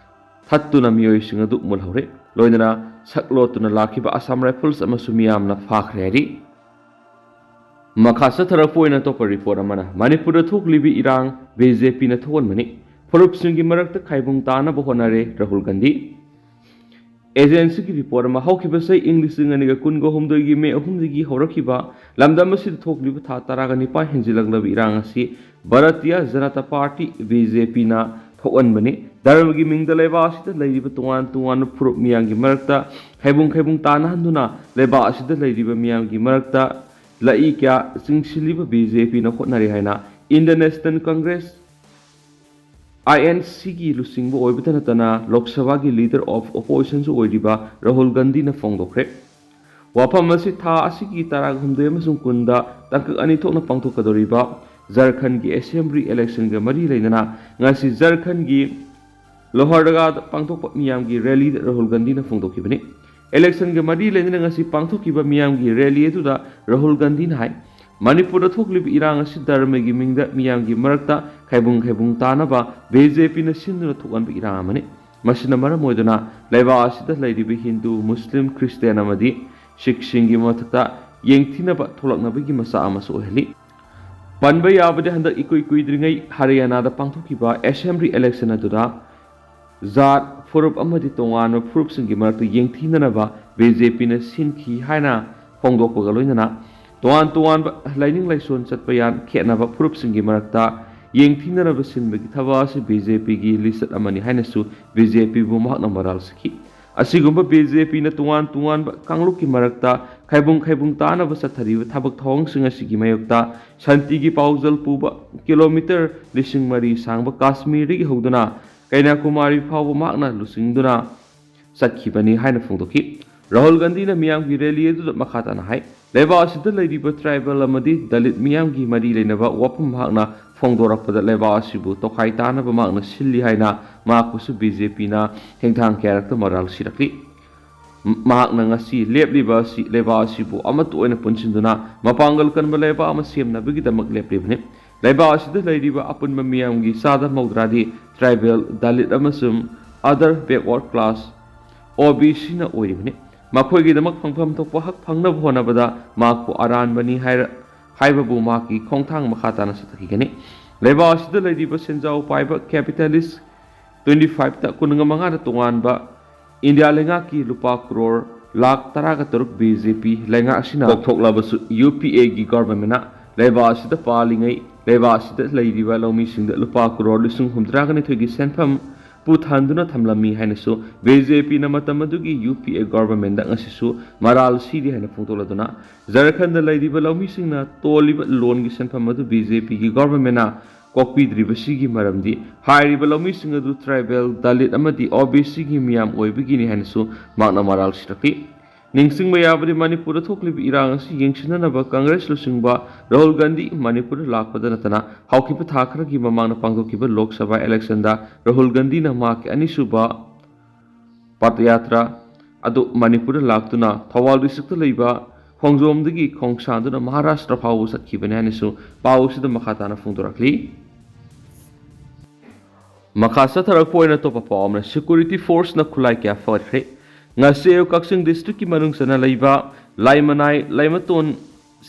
ꯊꯠꯇꯨꯅ ꯃꯤꯑꯣꯏꯁꯤꯡ ꯑꯗꯨ ꯃꯨꯜꯍꯧꯔꯦ꯫ ꯂꯣꯏꯅꯅ ꯁꯛ ꯂꯣꯠꯇꯨꯅ ꯂꯥꯛꯈꯤꯕ ꯑꯁꯥꯝ ꯔꯥꯏꯐꯜꯁ ꯑꯃꯁꯨ ꯃꯤꯌꯥꯝꯅ ꯐꯥꯈ꯭ꯔꯦ ꯍꯥꯏꯔꯤ꯫ ꯃꯈꯥ ꯆꯠꯊꯔꯛꯄ ꯑꯣꯏꯅ ꯑꯇꯣꯞꯄ ꯔꯤꯄꯣꯔꯠ ꯑꯃꯅ, ꯃꯅꯤꯄꯨꯔꯗ ꯊꯣꯛꯂꯤꯕ ꯏꯔꯥꯡ ꯕꯤ ꯖꯦ ꯄꯤꯅ ꯊꯣꯛꯍꯟꯕꯅꯤ, ꯐꯨꯔꯨꯞꯁꯤꯡꯒꯤ ꯃꯔꯛꯇ ꯈꯥꯏꯕꯨꯡ ꯇꯥꯅꯕ ꯍꯣꯠꯅꯔꯦ ꯔꯥꯍꯨꯜ ꯒꯥꯟꯙꯤ꯫ ꯑꯦꯖꯦꯟꯁꯤꯒꯤ ꯔꯤꯄꯣꯔꯠ ꯑꯃ꯫ ꯍꯧꯈꯤꯕ ꯆꯍꯤ ꯏꯪ ꯂꯤꯁꯤꯡ ꯑꯅꯤꯒ ꯀꯨꯟꯒ ꯍꯨꯝꯗꯣꯏꯒꯤ ꯃꯦ ꯑꯍꯨꯝꯗꯒꯤ ꯍꯧꯔꯛꯈꯤꯕ ꯂꯝꯗꯝ ꯑꯁꯤꯗ ꯊꯣꯛꯂꯤꯕ ꯊꯥ ꯇꯔꯥꯒ ꯅꯤꯄꯥꯟ ꯍꯦꯟꯖꯤꯜꯂꯛꯂꯕ ꯏꯔꯥꯡ ꯑꯁꯤ Bharatiya Janata party, B J ꯄꯤꯅ ꯊꯣꯛꯍꯟꯕꯅꯤ꯫ ꯙꯔꯃꯒꯤ ꯃꯤꯡꯗ ꯂꯩꯕꯥꯛ ꯑꯁꯤꯗ ꯂꯩꯔꯤꯕ ꯇꯣꯉꯥꯟ ꯇꯣꯉꯥꯟꯕ ꯐꯨꯔꯨꯞ ꯃꯤꯌꯥꯝꯒꯤ ꯃꯔꯛꯇ ꯈꯥꯏꯕꯨꯡ ꯈꯥꯏꯕꯨꯡ ꯇꯥꯅꯍꯟꯗꯨꯅ ꯂꯩꯕꯥꯛ ꯑꯁꯤꯗ ꯂꯩꯔꯤꯕ ꯃꯤꯌꯥꯝꯒꯤ ꯃꯔꯛꯇ ꯂꯥꯏ ꯀꯌꯥ ꯆꯤꯡꯁꯤꯜꯂꯤꯕ ꯕꯤ ꯖꯦ ꯄꯤꯅ ꯍꯣꯠꯅꯔꯤ ꯍꯥꯏꯅ Indian National Congress, I N ꯁꯤꯒꯤ ꯂꯨꯆꯤꯡꯕ ꯑꯣꯏꯕꯇ ꯅꯠꯇꯅ ꯂꯣꯛ ꯁꯚꯥꯒꯤ Leader of Oppositionꯁꯨ ꯑꯣꯏꯔꯤꯕ ꯔꯥꯍꯨꯜ ꯒꯥꯟꯙꯤꯅ ꯐꯣꯡꯗꯣꯛꯈ꯭ꯔꯦ꯫ ꯋꯥꯐꯝ ꯑꯁꯤ ꯊꯥ ꯑꯁꯤꯒꯤ ꯇꯔꯥꯍꯨꯝꯗꯣꯏ ꯑꯃꯁꯨꯡ ꯀꯨꯟꯗ ꯇꯥꯡꯀꯛ ꯑꯅꯤ ꯊꯣꯛꯅ ꯄꯥꯡꯊꯣꯛꯀꯗꯧꯔꯤꯕ ꯖꯔꯈꯟꯒꯤ assembly electionꯒ ꯃꯔꯤ ꯂꯩꯅꯅ ꯉꯁꯤ ꯖꯔꯈꯟꯒꯤ ꯂꯣꯍꯔꯗꯒꯥꯗ ꯄꯥꯡꯊꯣꯛꯄ ꯃꯤꯌꯥꯝꯒꯤ rallyꯗ ꯔꯥꯍꯨꯜ ꯒꯥꯟꯙꯤꯅ ꯐꯣꯡꯗꯣꯛꯈꯤꯕꯅꯤ꯫ Electionꯒ ꯃꯔꯤ ꯂꯩꯅꯅ ꯉꯁꯤ ꯄꯥꯡꯊꯣꯛꯈꯤꯕ ꯃꯤꯌꯥꯝꯒꯤ rally ꯑꯗꯨꯗ ꯔꯥꯍꯨꯜ ꯒꯥꯟꯙꯤꯅ ꯍꯥꯏ, ꯃꯅꯤꯄꯨꯔꯗ ꯊꯣꯛꯂꯤꯕ ꯏꯔꯥꯡ ꯑꯁꯤ ꯙꯔꯃꯒꯤ ꯃꯤꯡꯗ ꯃꯤꯌꯥꯝꯒꯤ ꯃꯔꯛꯇ ꯈꯥꯏꯕꯨꯡ ꯈꯥꯏꯕꯨꯡ ꯇꯥꯅꯕ ꯕꯤ ꯖꯦ ꯄꯤꯅ ꯁꯤꯟꯗꯨꯅ ꯊꯣꯛꯍꯟꯕ ꯏꯔꯥꯡ ꯑꯃꯅꯤ꯫ ꯃꯁꯤꯅ ꯃꯔꯝ ꯑꯣꯏꯗꯨꯅ ꯂꯩꯕꯥꯛ ꯑꯁꯤꯗ ꯂꯩꯔꯤꯕ ꯍꯤꯟꯗꯨ, ꯃꯨꯁꯂꯤꯝ, ꯈ꯭ꯔꯤꯁꯇꯤꯌꯥꯟ ꯑꯃꯗꯤ ꯁꯤꯈꯁꯤꯡꯒꯤ ꯃꯊꯛꯇ ꯌꯦꯡꯊꯤꯅꯕ ꯊꯣꯛꯂꯛꯅꯕꯒꯤ ꯃꯆꯥꯛ ꯑꯃꯁꯨ ꯑꯣꯏꯍꯜꯂꯤ꯫ ꯄꯟꯕ ꯌꯥꯕꯗꯤ, ꯍꯟꯗꯛ ꯏꯀꯨꯏ ꯀꯨꯏꯗ꯭ꯔꯤꯉꯩ ꯍꯔꯤꯌꯥꯅꯥꯗ ꯄꯥꯡꯊꯣꯛꯈꯤꯕ assembly election ꯑꯗꯨꯗ ꯖꯥꯠ, ꯐꯨꯔꯨꯞ ꯑꯃꯗꯤ ꯇꯣꯉꯥꯟꯕ ꯐꯨꯔꯨꯞꯁꯤꯡꯒꯤ ꯃꯔꯛꯇ ꯌꯦꯡꯊꯤꯅꯅꯕ ꯕꯤ ꯖꯦ ꯄꯤꯅ ꯁꯤꯟꯈꯤ ꯍꯥꯏꯅ ꯐꯣꯡꯗꯣꯛꯄꯒ ꯂꯣꯏꯅꯅ ꯇꯣꯉꯥꯟ ꯇꯣꯉꯥꯟꯕ ꯂꯥꯏꯅꯤꯡ ꯂꯥꯏꯁꯣꯟ ꯆꯠꯄ ꯌꯥꯟ ꯈꯦꯠꯅꯕ ꯐꯨꯔꯨꯞꯁꯤꯡꯒꯤ ꯃꯔꯛꯇ ꯌꯦꯡꯊꯤꯅꯅꯕ ꯁꯤꯟꯕꯒꯤ ꯊꯕꯛ ꯑꯁꯤ ꯕꯤ ꯖꯦ ꯄꯤꯒꯤ ꯂꯤꯆꯠ ꯑꯃꯅꯤ ꯍꯥꯏꯅꯁꯨ ꯕꯤ ꯖꯦ ꯄꯤꯕꯨ ꯃꯍꯥꯛꯅ ꯃꯔꯥꯜ ꯁꯤꯈꯤ꯫ ꯑꯁꯤꯒꯨꯝꯕ ꯕꯤ ꯖꯦ ꯄꯤꯅ ꯇꯣꯉꯥꯟ ꯇꯣꯉꯥꯟꯕ ꯀꯥꯡꯂꯨꯞꯀꯤ ꯃꯔꯛꯇ ꯈꯥꯏꯕꯨꯡ ꯈꯥꯏꯕꯨꯡ ꯇꯥꯅꯕ ꯆꯠꯊꯔꯤꯕ ꯊꯕꯛ ꯊꯧꯑꯣꯡꯁꯤꯡ ꯑꯁꯤꯒꯤ ꯃꯥꯌꯣꯛꯇ ꯁꯥꯟꯇꯤꯒꯤ ꯄꯥꯎꯖꯦꯜ ꯄꯨꯕ ꯀꯤꯂꯣꯃꯤꯇꯔ ꯂꯤꯁꯤꯡ ꯃꯔꯤ ꯁꯥꯡꯕ ꯀꯥꯁꯃꯤꯔꯗꯒꯤ ꯍꯧꯗꯨꯅ ꯀꯩꯅꯥꯀꯨꯃꯥꯔꯤ ꯐꯥꯎꯕ ꯃꯍꯥꯛꯅ ꯂꯨꯆꯤꯡꯗꯨꯅ ꯆꯠꯈꯤꯕꯅꯤ ꯍꯥꯏꯅ ꯐꯣꯡꯗꯣꯛꯈꯤ꯫ ꯔꯥꯍꯨꯜ ꯒꯥꯟꯙꯤꯅ ꯃꯤꯌꯥꯝꯒꯤ rally ꯑꯗꯨꯗ ꯃꯈꯥ ꯇꯥꯅ ꯍꯥꯏ, ꯂꯩꯕꯥꯛ ꯑꯁꯤꯗ ꯂꯩꯔꯤꯕ tribal ꯑꯃꯗꯤ ꯗꯂꯤꯠ ꯃꯤꯌꯥꯝꯒꯤ ꯃꯔꯤ ꯂꯩꯅꯕ ꯋꯥꯐꯝ ꯃꯍꯥꯛꯅ ꯐꯣꯡꯗꯣꯔꯛꯄꯗ ꯂꯩꯕꯥꯛ ꯑꯁꯤꯕꯨ ꯇꯣꯈꯥꯏ ꯇꯥꯅꯕ ꯃꯍꯥꯛꯅ ꯁꯤꯜꯂꯤ ꯍꯥꯏꯅ ꯃꯍꯥꯛꯄꯨꯁꯨ ꯕꯤ ꯖꯦ ꯄꯤꯅ ꯊꯦꯡꯊꯥꯡ ꯀꯌꯥꯔꯛꯇ ꯃꯔꯥꯜ ꯁꯤꯔꯛꯂꯤ꯫ ꯃꯍꯥꯛꯅ ꯉꯁꯤ ꯂꯦꯞꯂꯤꯕ ꯑꯁꯤ ꯂꯩꯕꯥꯛ ꯑꯁꯤꯕꯨ ꯑꯃꯠꯇ ꯑꯣꯏꯅ ꯄꯨꯟꯁꯤꯟꯗꯨꯅ ꯃꯄꯥꯡꯒꯜ ꯀꯟꯕ ꯂꯩꯕꯥꯛ ꯑꯃ ꯁꯦꯝꯅꯕꯒꯤꯗꯃꯛ ꯂꯦꯞꯂꯤꯕꯅꯤ꯫ ꯂꯩꯕꯥꯛ ꯑꯁꯤꯗ ꯂꯩꯔꯤꯕ ꯑꯄꯨꯟꯕ ꯃꯤꯌꯥꯝꯒꯤ ꯆꯥꯗ ꯃꯧꯗ꯭ꯔꯥꯗꯤ tribal, ꯗꯂꯤꯠ ꯑꯃꯁꯨꯡ other backward class, ꯑꯣ ꯕꯤ ꯁꯤꯅ ꯑꯣꯏꯔꯤꯕꯅꯤ꯫ ꯃꯈꯣꯏꯒꯤꯗꯃꯛ ꯐꯪꯐꯝ ꯊꯣꯛꯄ ꯍꯛ ꯐꯪꯅꯕ ꯍꯣꯠꯅꯕꯗ ꯃꯍꯥꯛꯄꯨ ꯑꯔꯥꯟꯕꯅꯤ ꯍꯥꯏꯔ-, ꯍꯥꯏꯕꯕꯨ ꯃꯍꯥꯛꯀꯤ ꯈꯣꯡꯊꯥꯡ ꯃꯈꯥ ꯇꯥꯅ ꯆꯠꯊꯈꯤꯒꯅꯤ꯫ ꯂꯩꯕꯥꯛ ꯑꯁꯤꯗ ꯂꯩꯔꯤꯕ ꯁꯦꯟꯖꯥꯎ ꯄꯥꯏꯕ capitalist twenty fiveꯇ ꯀꯨꯟꯒ ꯃꯉꯥꯗ ꯇꯣꯉꯥꯟꯕ ꯏꯟꯗꯤꯌꯥ ꯂꯩꯉꯥꯛꯀꯤ ꯂꯨꯄꯥ ꯀ꯭ꯔꯣꯔ ꯂꯥꯈ ꯇꯔꯥꯒ ꯇꯔꯨꯛ ꯕꯤ ꯖꯦ ꯄꯤ ꯂꯩꯉꯥꯛ ꯑꯁꯤꯅ ꯀꯣꯛꯊꯣꯛꯂꯕꯁꯨ, ꯌꯨ ꯄꯤ ꯑꯦꯒꯤ ꯒꯣꯚꯔꯟꯃꯦꯟꯅ ꯂꯩꯕꯥꯛ ꯑꯁꯤꯗ ꯄꯥꯜꯂꯤꯉꯩ ꯂꯩꯕꯥꯛ ꯑꯁꯤꯗ ꯂꯩꯔꯤꯕ ꯂꯧꯃꯤꯁꯤꯡꯗ ꯂꯨꯄꯥ ꯀ꯭ꯔꯣꯔ ꯂꯤꯁꯤꯡ ꯍꯨꯝꯐꯨꯇꯔꯥꯒ ꯅꯤꯊꯣꯏꯒꯤ ꯁꯦꯟꯐꯝ ꯄꯨꯊꯍꯟꯗꯨꯅ ꯊꯝꯂꯝꯃꯤ ꯍꯥꯏꯅꯁꯨ ꯕꯤ ꯖꯦ ꯄꯤꯅ ꯃꯇꯝ ꯑꯗꯨꯒꯤ ꯌꯨ ꯄꯤ ꯑꯦ ꯒꯣꯚꯔꯟꯃꯦꯟꯗ ꯉꯁꯤꯁꯨ ꯃꯔꯥꯜ ꯁꯤꯔꯤ ꯍꯥꯏꯅ ꯐꯣꯡꯗꯣꯛꯂꯗꯨꯅ, ꯖꯔꯈꯟꯗ ꯂꯩꯔꯤꯕ ꯂꯧꯃꯤꯁꯤꯡꯅ ꯇꯣꯜꯂꯤꯕ ꯂꯣꯟꯒꯤ ꯁꯦꯟꯐꯝ ꯑꯗꯨ ꯕꯤ ꯖꯦ ꯄꯤꯒꯤ ꯒꯣꯚꯔꯟꯃꯦꯟꯅ ꯀꯣꯛꯄꯤꯗ꯭ꯔꯤꯕꯁꯤꯒꯤ ꯃꯔꯝꯗꯤ ꯍꯥꯏꯔꯤꯕ ꯂꯧꯃꯤꯁꯤꯡ ꯑꯗꯨ ꯇ꯭ꯔꯥꯏꯕꯦꯜ, ꯗꯂꯤꯠ ꯑꯃꯗꯤ ꯑꯣ ꯕꯤ ꯁꯤꯒꯤ ꯃꯤꯌꯥꯝ ꯑꯣꯏꯕꯒꯤꯅꯤ ꯍꯥꯏꯅꯁꯨ ꯃꯍꯥꯛꯅ ꯃꯔꯥꯜ ꯁꯤꯔꯛꯂꯤ꯫ ꯅꯤꯡꯁꯤꯡꯕ ꯌꯥꯕꯗꯤ, ꯃꯅꯤꯄꯨꯔꯗ ꯊꯣꯛꯂꯤꯕ ꯏꯔꯥꯡ ꯑꯁꯤ ꯌꯦꯡꯁꯤꯟꯅꯅꯕ ꯀꯪꯒ꯭ꯔꯦꯁ ꯂꯨꯆꯤꯡꯕ ꯔꯥꯍꯨꯜ ꯒꯥꯟꯙꯤ ꯃꯅꯤꯄꯨꯔꯗ ꯂꯥꯛꯄꯗ ꯅꯠꯇꯅ ꯍꯧꯈꯤꯕ ꯊꯥ ꯈꯔꯒꯤ ꯃꯃꯥꯡꯗ ꯄꯥꯡꯊꯣꯛꯈꯤꯕ ꯂꯣꯛ ꯁꯚꯥ ꯏꯂꯦꯛꯁꯟꯗ ꯔꯥꯍꯨꯜ ꯒꯥꯟꯙꯤꯅ ꯃꯍꯥꯛꯀꯤ ꯑꯅꯤꯁꯨꯕ ꯄꯗꯌꯥꯇ꯭ꯔꯥ ꯑꯗꯨ ꯃꯅꯤꯄꯨꯔꯗ ꯂꯥꯛꯇꯨꯅ ꯊꯧꯕꯥꯜ ꯗꯤꯁꯇ꯭ꯔꯤꯛꯇ ꯂꯩꯕ ꯈꯣꯡꯖꯣꯝꯗꯒꯤ ꯈꯣꯡꯁꯥꯟꯗꯨꯅ ꯃꯍꯥꯔꯥꯁꯇ꯭ꯔ ꯐꯥꯎꯕ ꯆꯠꯈꯤꯕꯅꯤ ꯍꯥꯏꯅꯁꯨ ꯄꯥꯎ ꯑꯁꯤꯗ ꯃꯈꯥ ꯇꯥꯅ ꯐꯣꯡꯗꯣꯔꯛꯂꯤ꯫ ꯃꯈꯥ ꯆꯠꯊꯔꯛꯄ ꯑꯣꯏꯅ ꯑꯇꯣꯞꯄ ꯄꯥꯎ ꯑꯃꯅ, ꯁꯦꯀ꯭ꯌꯨꯔꯤꯇꯤ ꯐꯣꯔꯁꯅ ꯈꯨꯠꯂꯥꯏ ꯀꯌꯥ ꯐꯒꯠꯈ꯭ꯔꯦ꯫ ꯉꯁꯤ ꯑꯌꯨꯛ ꯀꯛꯆꯤꯡ ꯗꯤꯁꯇ꯭ꯔꯤꯛꯀꯤ ꯃꯅꯨꯡ ꯆꯟꯅ ꯂꯩꯕ ꯂꯥꯏꯃꯅꯥꯏ, ꯂꯥꯏꯃꯇꯣꯟ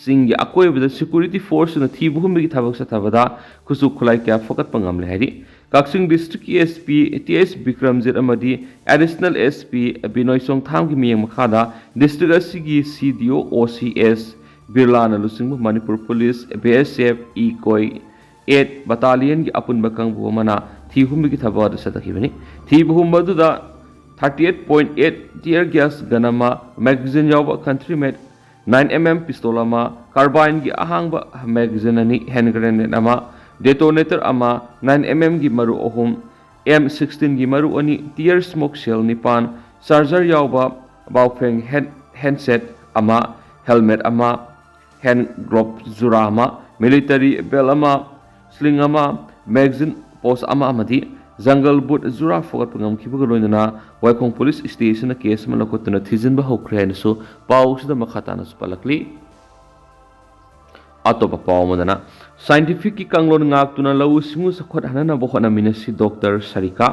ꯆꯤꯡꯒꯤ ꯑꯀꯣꯏꯕꯗ ꯁꯦꯀ꯭ꯌꯨꯔꯤꯇꯤ ꯐꯣꯔꯁꯁꯤꯡꯅ ꯊꯤꯕ ꯍꯨꯝꯕꯒꯤ ꯊꯕꯛ ꯆꯠꯊꯕꯗ ꯈꯨꯠꯁꯨ ꯈꯨꯠꯂꯥꯏ ꯀꯌꯥ ꯐꯒꯠꯄ ꯉꯝꯂꯦ ꯍꯥꯏꯔꯤ꯫ ꯀꯛꯆꯤꯡ ꯗꯤꯁꯇ꯭ꯔꯤꯛꯀꯤ ꯑꯦꯁ ꯄꯤ ꯇꯤ ꯑꯦꯁ ꯕꯤꯀ꯭ꯔꯝꯖꯤꯠ ꯑꯃꯗꯤ ꯑꯦꯗꯤꯁꯅꯦꯜ ꯑꯦꯁ ꯄꯤ ꯕꯤꯅꯣꯏ ꯆꯣꯡꯊꯥꯝꯒꯤ ꯃꯤꯠꯌꯦꯡ ꯃꯈꯥꯗ ꯗꯤꯁꯇ꯭ꯔꯤꯛ ꯑꯁꯤꯒꯤ ꯁꯤ ꯗꯤ ꯑꯣ ꯑꯣ ꯁꯤ ꯑꯦꯁ ꯕꯤꯔꯂꯥꯅ ꯂꯨꯆꯤꯡꯕ ꯃꯅꯤꯄꯨꯔ ꯄꯨꯂꯤꯁ, ꯕꯤ ꯑꯦꯁ ꯑꯦꯐ, ꯏꯀꯣꯏ ꯑꯦꯠ ꯕꯇꯥꯂꯤꯌꯟꯒꯤ ꯑꯄꯨꯟꯕ ꯀꯥꯡꯕꯨ ꯑꯃꯅ ꯊꯤ ꯍꯨꯝꯕꯒꯤ ꯊꯕꯛ ꯑꯗꯨ ꯆꯠꯊꯈꯤꯕꯅꯤ꯫ ꯊꯤꯕ ꯍꯨꯝꯕ ꯑꯗꯨꯗ thirty eight point eight tear gas gun ꯑꯃ, magazine ꯌꯥꯎꯕ country made nine M M pistol ꯑꯃ, carbine ꯒꯤ ꯑꯍꯥꯡꯕ magazine ꯑꯅꯤ, hand grenade ꯑꯃ, detonator ꯑꯃ, nine M M ꯒꯤ ꯃꯔꯨ ꯑꯍꯨꯝ, M sixteen ꯒꯤ ꯃꯔꯨ ꯑꯅꯤ, tear smoke shell ꯅꯤꯄꯥꯟ, charger ꯌꯥꯎꯕ Baofeng head-, handset ꯑꯃ, helmet ꯑꯃ, hand glove ꯖꯨꯔꯥ ꯑꯃ, military belt ꯑꯃ, sling ꯑꯃ, magazine pouch ꯑꯃ ꯑꯃꯗꯤ jungle boot ꯖꯨꯔꯥ ꯐꯒꯠꯄ ꯉꯝꯈꯤꯕꯒ ꯂꯣꯏꯅꯅ ꯋꯥꯏꯈꯣꯡ ꯄꯨꯂꯤꯁ ꯁ꯭ꯇꯦꯁꯟꯅ ꯀꯦꯁ ꯑꯃ ꯂꯧꯈꯠꯇꯨꯅ ꯊꯤꯖꯤꯟꯕ ꯍꯧꯈ꯭ꯔꯦ ꯍꯥꯏꯅꯁꯨ ꯄꯥꯎ ꯑꯁꯤꯗ ꯃꯈꯥ ꯇꯥꯅꯁꯨ ꯄꯜꯂꯛꯂꯤ꯫ ꯑꯇꯣꯞꯄ ꯄꯥꯎ ꯑꯃꯗꯅ, ꯁꯥꯏꯟꯇꯤꯐꯤꯛꯀꯤ ꯀꯥꯡꯂꯣꯟ ꯉꯥꯛꯇꯨꯅ ꯂꯧꯎ ꯁꯤꯡꯎ ꯆꯥꯎꯈꯠꯍꯟꯅꯕ ꯍꯣꯠꯅꯃꯤꯟꯅꯁꯤ, ꯗꯣꯛꯇꯔ ꯁꯔꯤꯀꯥ꯫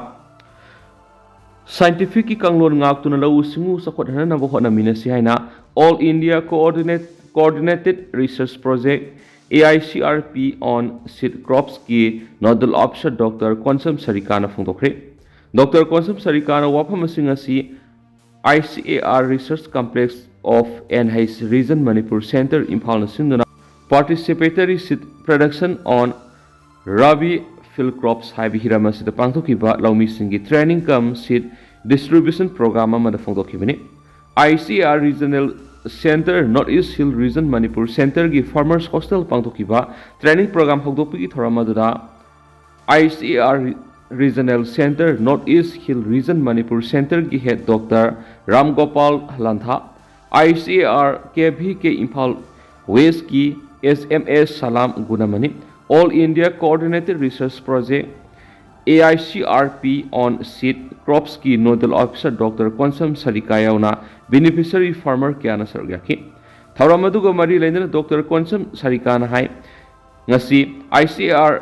ꯁꯥꯏꯟꯇꯤꯐꯤꯛꯀꯤ ꯀꯥꯡꯂꯣꯟ ꯉꯥꯛꯇꯨꯅ ꯂꯧꯎ ꯁꯤꯡꯎ ꯆꯥꯎꯈꯠꯍꯟꯅꯕ ꯍꯣꯠꯅꯃꯤꯟꯅꯁꯤ ꯍꯥꯏꯅ All India Coordinate-, Coordinated Research Project, A I C R P on Seed Crops ꯀꯤ nodal officer ꯗꯣꯛꯇꯔ ꯀꯣꯟꯁꯝ ꯁꯔꯤꯀꯥꯅ ꯐꯣꯡꯗꯣꯛꯈ꯭ꯔꯦ꯫ ꯗꯣꯛꯇꯔ ꯀꯣꯟꯁꯝ ꯁꯔꯤꯀꯥꯅ ꯋꯥꯐꯝ ꯑꯁꯤꯡ ꯑꯁꯤ I C A R Research Complex of N H Region Manipur Center ꯏꯝꯐꯥꯜꯅ ꯁꯤꯟꯗꯨꯅ Participatory Seed Production on Rabi Field Crops ꯍꯥꯏꯕ ꯍꯤꯔꯝ ꯑꯁꯤꯗ ꯄꯥꯡꯊꯣꯛꯈꯤꯕ ꯂꯧꯃꯤꯁꯤꯡꯒꯤ training cum seed distribution program ꯑꯃꯗ ꯐꯣꯡꯗꯣꯛꯈꯤꯕꯅꯤ꯫ I C A R Regional Center North East Hill Region Manipur Centerꯒꯤ Farmers Hostel ꯄꯥꯡꯊꯣꯛꯈꯤꯕ training program ꯍꯧꯗꯣꯛꯄꯒꯤ ꯊꯧꯔꯝ ꯑꯗꯨꯗ I C A R Regional Center North East Hill Region Manipur Centerꯒꯤ head Doctor Ram Gopal Lantha, I C A R K V K Imphal Westꯀꯤ S M S Salam Gunamani, All India Coordinated Research Project, A I C R P on Seed Cropsꯀꯤ nodal officer Doctor Konsam Sarika ꯌꯥꯎꯅ beneficiary farmer ꯀꯌꯥꯅ ꯁꯔꯨꯛ ꯌꯥꯈꯤ꯫ ꯊꯧꯔꯝ ꯑꯗꯨꯒ ꯃꯔꯤ ꯂꯩꯅꯅ doctor Konsam ꯁꯔꯤꯀꯥꯅ ꯍꯥꯏ, ꯉꯁꯤ I C A R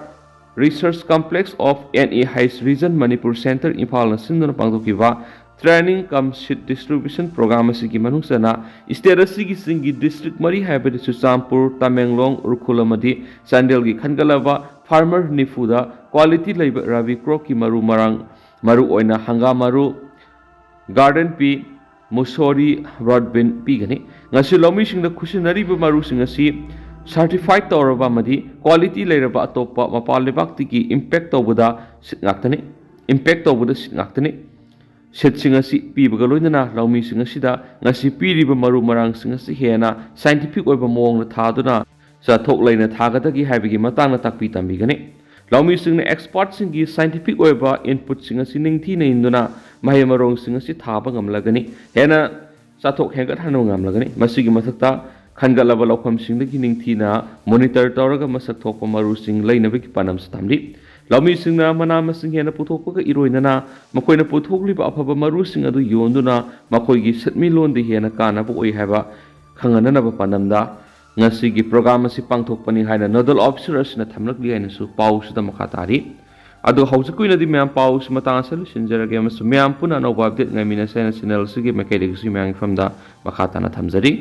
Research Complex of N H Region Manipur Center ꯏꯝꯐꯥꯜꯅ ꯁꯤꯟꯗꯨꯅ ꯄꯥꯡꯊꯣꯛꯈꯤꯕ training cum seed distribution program ꯑꯁꯤꯒꯤ ꯃꯅꯨꯡ ꯆꯟꯅ state ꯑꯁꯤꯒꯤ ꯆꯤꯡꯒꯤ district ꯃꯔꯤ ꯍꯥꯏꯕꯗꯤ ꯆꯨꯔꯆꯥꯟꯄꯨꯔ, ꯇꯃꯦꯡꯂꯣꯡ, ꯎꯈ꯭ꯔꯨꯜ ꯑꯃꯗꯤ ꯆꯥꯟꯗꯦꯜꯒꯤ ꯈꯟꯒꯠꯂꯕ farmer ꯅꯤꯐꯨꯗ quality ꯂꯩꯕ rabi cropꯀꯤ ꯃꯔꯨ ꯃꯔꯥꯡ, ꯃꯔꯨ ꯑꯣꯏꯅ ꯍꯪꯒꯥꯝ ꯃꯔꯨ, garden pea, ꯃꯨꯁꯣꯔꯤ, broad bean ꯄꯤꯒꯅꯤ꯫ ꯉꯁꯤ ꯂꯧꯃꯤꯁꯤꯡꯗ ꯈꯨꯠꯁꯤꯟꯅꯔꯤꯕ ꯃꯔꯨꯁꯤꯡ ꯑꯁꯤ certified ꯇꯧꯔꯕ ꯑꯃꯗꯤ quality ꯂꯩꯔꯕ ꯑꯇꯣꯞꯄ ꯃꯄꯥꯟ ꯂꯩꯕꯥꯛꯇꯒꯤ import ꯇꯧꯕꯗ seed ꯉꯥꯛꯇꯅꯤ, import ꯇꯧꯕꯗ seed ꯉꯥꯛꯇꯅꯤ꯫ Seedꯁꯤꯡ ꯑꯁꯤ ꯄꯤꯕꯒ ꯂꯣꯏꯅꯅ ꯂꯧꯃꯤꯁꯤꯡ ꯑꯁꯤꯗ ꯉꯁꯤ ꯄꯤꯔꯤꯕ ꯃꯔꯨ ꯃꯔꯥꯡꯁꯤꯡ ꯑꯁꯤ ꯍꯦꯟꯅ scientific ꯑꯣꯏꯕ ꯃꯑꯣꯡꯗ ꯊꯥꯗꯨꯅ ꯆꯥꯊꯣꯛ ꯂꯩꯅ ꯊꯥꯒꯗꯒꯦ ꯍꯥꯏꯕꯒꯤ ꯃꯇꯥꯡꯗ ꯇꯥꯛꯄꯤ ꯇꯝꯕꯤꯒꯅꯤ꯫ ꯂꯧꯃꯤꯁꯤꯡꯅ expertꯁꯤꯡꯒꯤ scientific ꯑꯣꯏꯕ inputꯁꯤꯡ ꯑꯁꯤ ꯅꯤꯡꯊꯤꯅ ꯏꯟꯗꯨꯅ ꯃꯍꯩ ꯃꯔꯣꯡꯁꯤꯡ ꯑꯁꯤ ꯊꯥꯕ ꯉꯝꯂꯒꯅꯤ꯫ ꯍꯦꯟꯅ ꯆꯥꯊꯣꯛ ꯍꯦꯟꯒꯠꯍꯟꯕ ꯉꯝꯂꯒꯅꯤ꯫ ꯃꯁꯤꯒꯤ ꯃꯊꯛꯇ, ꯈꯟꯒꯠꯂꯕ ꯂꯧꯐꯝꯁꯤꯡꯗꯒꯤ ꯅꯤꯡꯊꯤꯅ monitor ꯇꯧꯔꯒ ꯃꯁꯛ ꯊꯣꯛꯄ ꯃꯔꯨꯁꯤꯡ ꯂꯩꯅꯕꯒꯤ ꯄꯥꯟꯗꯝꯁꯨ ꯊꯝꯂꯤ꯫ ꯂꯧꯃꯤꯁꯤꯡꯅ ꯃꯅꯥ ꯃꯁꯤꯡ ꯍꯦꯟꯅ ꯄꯨꯊꯣꯛꯄꯒ ꯏꯔꯣꯏꯅꯅ ꯃꯈꯣꯏꯅ ꯄꯨꯊꯣꯛꯂꯤꯕ ꯑꯐꯕ ꯃꯔꯨꯁꯤꯡ ꯑꯗꯨ ꯌꯣꯟꯗꯨꯅ ꯃꯈꯣꯏꯒꯤ ꯁꯦꯟꯃꯤꯠꯂꯣꯟꯗ ꯍꯦꯟꯅ ꯀꯥꯟꯅꯕ ꯑꯣꯏ ꯍꯥꯏꯕ ꯈꯪꯍꯟꯅꯅꯕ ꯄꯥꯟꯗꯝꯗ ꯉꯁꯤꯒꯤ program ꯑꯁꯤ ꯄꯥꯡꯊꯣꯛꯄꯅꯤ ꯍꯥꯏꯅ nodal officer ꯑꯁꯤꯅ ꯊꯝꯂꯛꯂꯤ ꯍꯥꯏꯅꯁꯨ ꯄꯥꯎꯁꯤꯗ ꯃꯈꯥ ꯇꯥꯔꯤ꯫ ꯑꯗꯨ ꯍꯧꯖꯤꯛꯀꯤ ꯑꯣꯏꯅꯗꯤ ꯃꯌꯥꯝ ꯄꯥꯎꯁꯤ ꯃꯇꯥꯡ ꯑꯁꯤꯗ ꯂꯣꯏꯁꯤꯟꯖꯔꯒꯦ ꯑꯃꯁꯨꯡ ꯃꯌꯥꯝ ꯄꯨꯟꯅ ꯑꯅꯧꯕ update ꯉꯥꯏꯃꯤꯟꯅꯁꯦ ꯍꯥꯏꯅ channel ꯑꯁꯤꯒꯤ ꯃꯥꯏꯀꯩꯗꯒꯤꯁꯨ ꯃꯌꯥꯝꯒꯤ ꯃꯐꯝꯗ ꯃꯈꯥ ꯇꯥꯅ ꯊꯝꯖꯔꯤ꯫